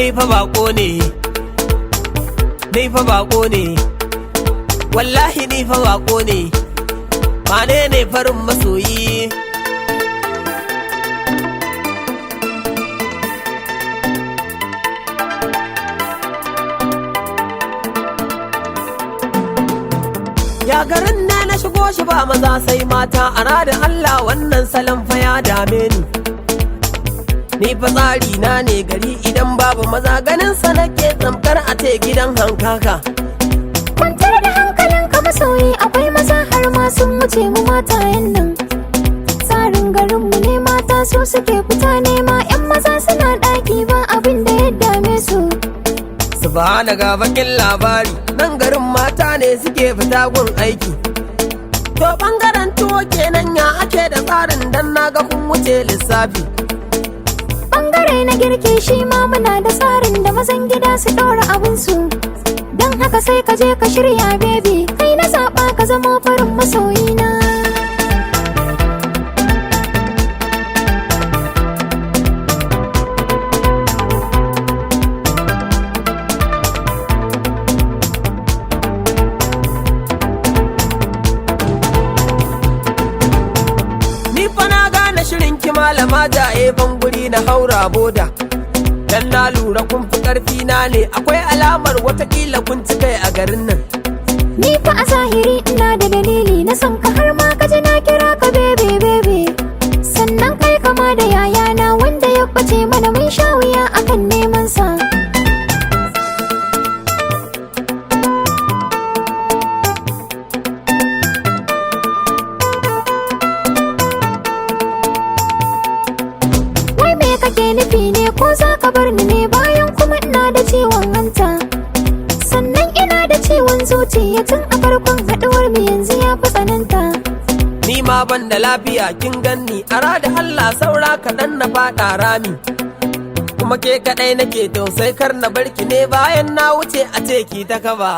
Ni fa bako ne, ni fa bako ne, wallahi ni fa bako ne. Wane ne farin masoyi? Ya garin na na shigo shi ba maza sai mata, a da Allah wannan salon fa ya dame ni. Ni fa tsari na ne gari idan babu maza ganin sa nake tsamkar a ce gidan hankaka. Kwantar da hankalinka masoyi, akwai maza har ma sun wuce mu matayen nan. Tsarin garinmu ne mata su suke fita nema, 'yan maza suna ɗaki ba abin da ya dame su. Subhana, ga bakin labari nan, garin mata ne suke fita gun aiki. To bangaren tuwo kenan, ya ake da tsarin dan naga kun wuce lissafi? Bangare na girki shi ma muna da tsarin da mazan gida su ɗora abinsu. Don haka sai ka je ka shirya, baby, kai na zaɓa ka zamo farin masoyina. Ni fa na gane shirin ki malama jaye, ban guri na haura boda. Dan na lura kun fi karfi na ne, akwai alamar watakila kun ci kai a garin nan. Ni fa a zahiri ina da dalili na son ka, har ma ka ji na kira ka baby baby. Sannan kai kama da yayana wanda ya bace mana, mun sha wuya akan neman sa. Wai me kake nufi ne, ko za ka bar ni ne bayan kuma ina da ciwon hanta? Sannan ina da ciwon zuciya tun a farkon haɗuwar mu, yanzu ya fi tsananta. Ni ma ban da lafiya kin ganni, a da Allah saura kaɗan na faɗa rami. Kuma ke kaɗai nake tausai, kar na barki ne bayan na wuce a ce ki ta kaba.